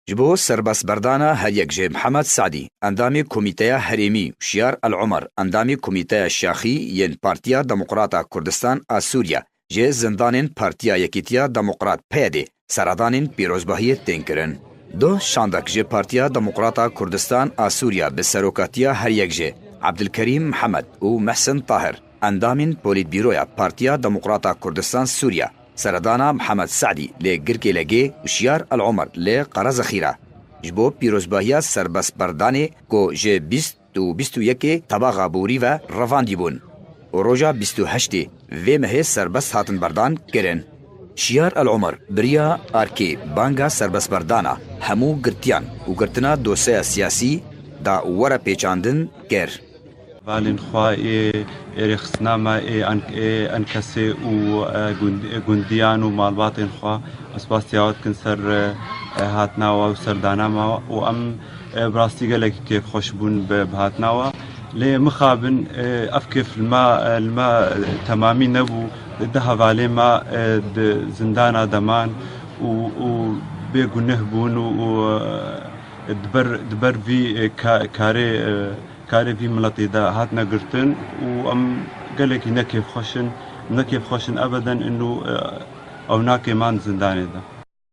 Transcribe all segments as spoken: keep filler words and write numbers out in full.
Ji bo serbestberdana her yek ji Mihemed Sedî, endamê Komîteya Herêmî, û Şiyar El Omer, endamê Komîteya Şaxî yên Partiya Demokrata Kurdistan a Sûriye, ji zindanên Partiya Yekîtiya Demokrat, P Y D, seredanên pîrozbahiyê tên kirin. Duh şandek ji Partiya Demokrata Kurdistan a Sûriye bi serokatiya her yek ji Ebdilkerîm Mihemed û Mehsin Tahir, endamên Polîtbîroya Partiya Demokrata Kurdistan Sûriye, seredana Mihemed Sedî li Girkê Legê û Şiyar El Omer li Qerezexî re, ji bo pîrozbahiya serbestberdanê ku ji bîst û bîst û yekê Tebaxa Borî ve revandî bûn û roja bîst û heştê vê mehê serbest hatin berdan, kirin. Şiyar El Omer bi riya arkê banga serbestberdana hemû girtiyan û girtina dosyeya siyasî da were pêçandin kir. Valên xwe ê, ê rêxistina me ê en-, ê enkesê û, e, gund-, ê gundiyan û malbatên xwe, ez spasiya we dikin ser, e, e, hatina we û serdana me û em, e, bi rastî gelekî kêfxweş bûn bi, bi hatina we. Lê mixabin, e, ev kêf li me, e, li me, e, temamî nebû. Di hevalê me, e, di zindana de man û, û bê guneh bûn û, û, e, di ber, di ber vî, e, ka-, karê, e, karê vî miletê de hatine girtin û em gelekî nekêfxweş in, nekêfxweş in ebeden inu, e, ew nakê man zindanê de.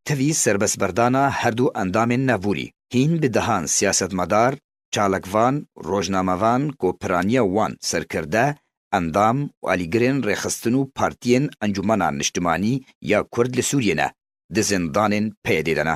Tevî serbestberdana her du endamên navûrî, hîn bi dehan siyasetmedar, çalakvan, rojnamevan ku piraniya wan serkirde, endam û alîgirên rêxistin û partiyên Encûmena Niştimanî ya Kurd li Sûriyê ne, di zindanên P Y D'ê de ne.